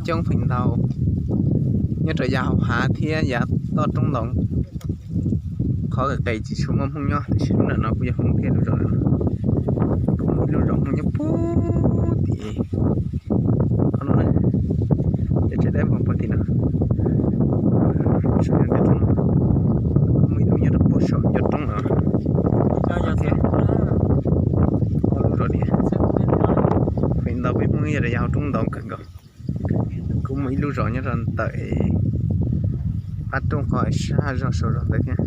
coob feem ntau nyob rau yav hauv hav thiab yav toj roob ntau. Qhov qis qis tsis tshua muaj Hmoob nyob, tiam sis lub ntawm no kuj yog Hmoob thiab lub zos no. Kuj muaj ib lub zos Hmoob nyob puag tim qhov no na, cov tsev dawb vog puag tim no. Muaj ib lub nyob rau puag saum ncov roob no thiab. Ob lub zos diam. Feem ntau peb Hmoob yog rau yav hauv roob ntau kawg nkaus. Kuj muaj ib lub zos nyob rau ntawm qab roob qhov sab zog saud zog ntawd thiab.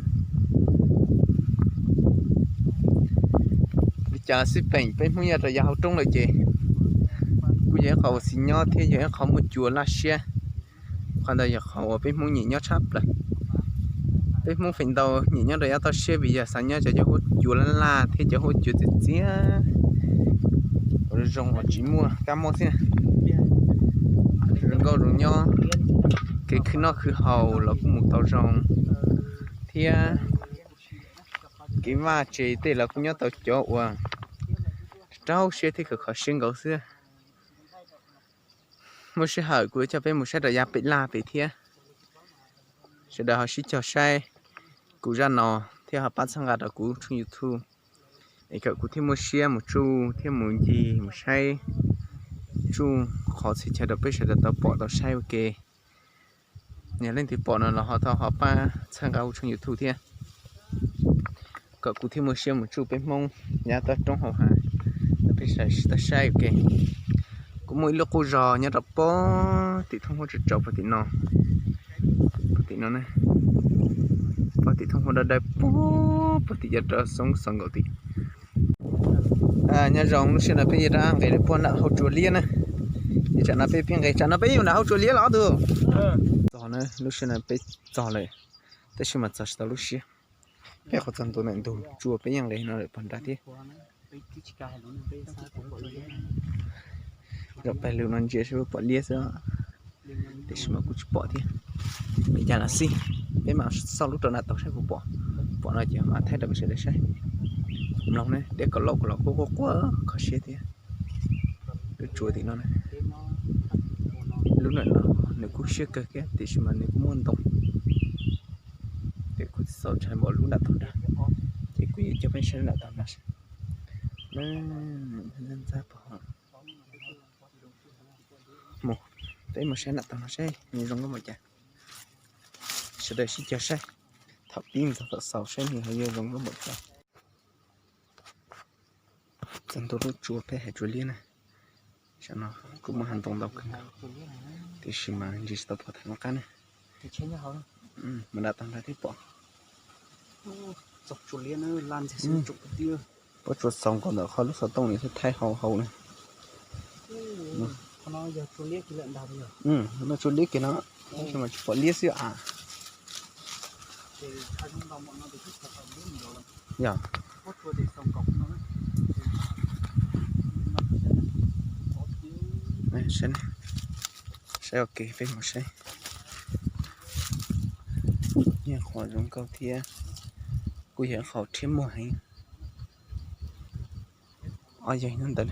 Li cas xij peem peb Hmoob nyob rau yav hauv roob lawm ces kuj yog ib qho uas txis nyob thiab yog ib qho muaj cua laj siab. Qhov ntawd yog qhov uas peb Hmoob nyiam nyob tshaj plaws. Peb Hmoob feem ntau nyiam nyob rau yav toj siab vim yog xav nyob cov huab cua laj laj thiab cov huab cua txias txias uas zoo uas tsis muaj kab mob xwb. Zoo nkauj zoo nyob, kev khwv noj khwv haus los kuj mus tau zoo thiab kev vaj tse tej los kuj nyob tau cov uas rau siab thiab khov kho siab nkaus xwb. Muaj sij hawm kuv coj peb mus saib rau yav pem laj pem thiab. Sawv daws ho sib cog saib kuv zaj no thiab ho pab txhawb nqa rau kuv tshooj YouTube es kom kuv thiaj muaj siab mus tsuj thiab mus ncig mus saib tsuj qhov txhia chaw rau peb sawv daws tau pom tau saib ua ke. Yog leej twg pom no los ho thov ho pab txhawb nqa kuv tshooj YouTube thiab, kom kuv thiaj muaj siab mus tsuj peb Hmoob yav toj roob hauv hav, peb sawv daws sib tau saib ua ke. Kuj muaj ib lub qub zog nyob rau puag tim thoob huab tsaus tsaus puag tim no, puag tim no, puag tim thoob huab dawb dawb puag, puag tim cov rau xoob xos nkaus tim. Nyob zoo, lub sij hawm no peb yuav rov nqes lawm puag nram hauv tsua liab na. Ces tsam no peb pheej nqes, tsam no peb yuav nram hauv tsua liab los ob tug. Txog na, lub sij hawm no peb txog lawm, tab sis mas txog tsis tau lub siab. Peb qhov txog ntua ntawm ntug tsua peb yeej nqes no lawm puag nrad thiab. Zaum pais lug no ntsia saib puas pom liab xwb, tiam sis mas kuj tsis pom thiab. Li cas los xij, peb mam xauj lub rau nram tau saib puas pom. Pom no ces mam thaij rau peb sawv daws saib. Mloog ne, deb kom lauj kom los quaj quaj quaj kho siab thiab. Lub tsua tim no na, lub nram no nws kuj siab kawg thiab tiam sis mas nws kuj muaj ntoo. Ces kuv xauj ntshai npaum lub nram tog nrad, ces kuv yuav coj peb saib lub nram tog nrad. Mus, peb mus saib nram tog no saib nws zoo nkauj npaum cas. Sawv daws sib cog saib, thaum pib mus txog thaum xaus saib nws ho yuav zoo nkauj npaum cas. Txog ntua lub tsua peb hais tsua liab na, saum no kuj muaj hav ntoo ntau kawg nkaus, tiam sis mas ntshe tsis tau pom thaum qab na. Mas nram tog nrad thiaj pom. Pob tsuas xaus nkaus ntawm qhov lub xov tooj nws thiaj thaij hau hau na. No tsua liab kiag no, tab sis mas tsis pom liab xwb as. Yog, saib, saib ua ke peb mus saib. Yog qhov zoo nkauj thiab kuj yog qhov rhiab muag heev. Ob yawg nyob ntawd,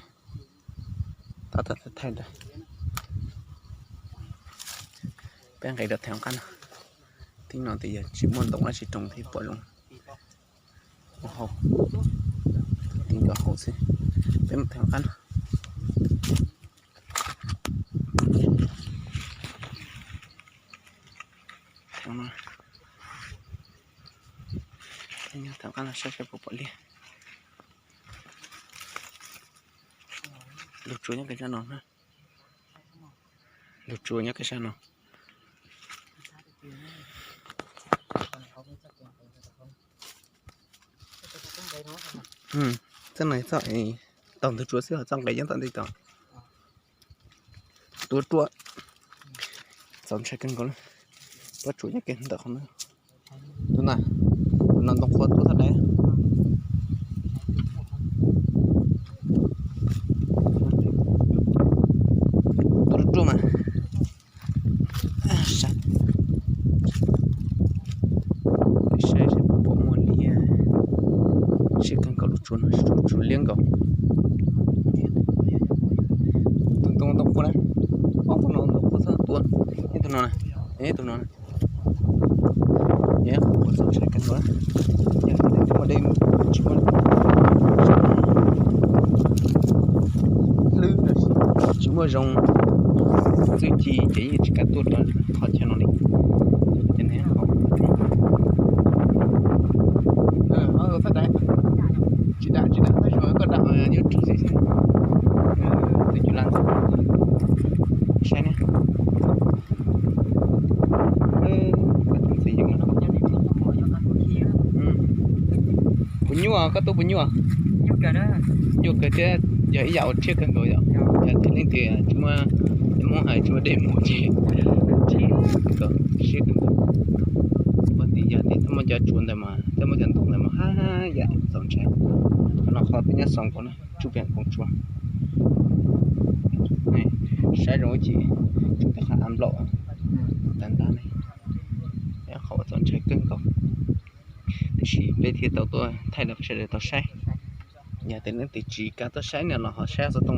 tab tom thaij ntawd. Peb nqis rau theem qab no, tib no tias yog tsis muaj ntoo dab tsi roos thiab pom zoo. Ua hauv, tib nco hauv xwb. Peb mus theem qab no. Theem no, theem qab no saib saib puas pom liab. Lub tsua nyob kiag sab no na. Lub tsua nyob kiag sab no. Txoj no txoj, taug ntug tsua xwb ho txoj nqes nyob tom ntej tod. Tuav ruam, txaus ntshai kawg nkaus li. Pob tsuas nyob kiag ntawm qhov no. Tus na, tus no ntoo qhuav tuab txog dai. Tuav ruam mas. Saib, saib puas pom muaj liab. Siab kawg nkaus lub tsua no, tsua liab nkaus. Tus ntoo ntoo qhuav na, ob tug no ntoo qhuav xwb. Ib tug no, ib tug no. Yog qhov txaus ntshai kawg nkaus, yog tias tsis muaj dej, tsis muaj hlwb, tsis muaj zoo txuj ci ces yeej tsis kam tuaj rau qhov chaw no li. Tsis dam, tsis dam, tab sis koj dam yuav tsum xwb. Tus cuj laj ntxawm, saib ne. Puas nyuaj, koj tuaj puas nyuaj? Nyuaj kawg thiab, yog ib yam uas rhiab kawg nkaus yom. Yog tias leej twg tsis muaj, muab hais tsis muaj dej mus ces rhiab kawg nkaus, siab kawg nkaus. Ua tias yog tias txhob muaj cov tsua ntawd mas, txhob muaj cov ntoo ntawd mas haj yam txaus ntshai. Qhov no qhov peb nyob Xoo Koos na, tsuj pem koom tsua. Saib zoo ib chim tsuj pem qhov av nplaum tag nrho ne, qhov uas txaus ntshai kawg nkaus. Tiam sis peb thiaj tau tuaj thaij rau peb sawv daws tau saib. Yog tias leej twg tsis kam tuaj saib no los ho saib xov tooj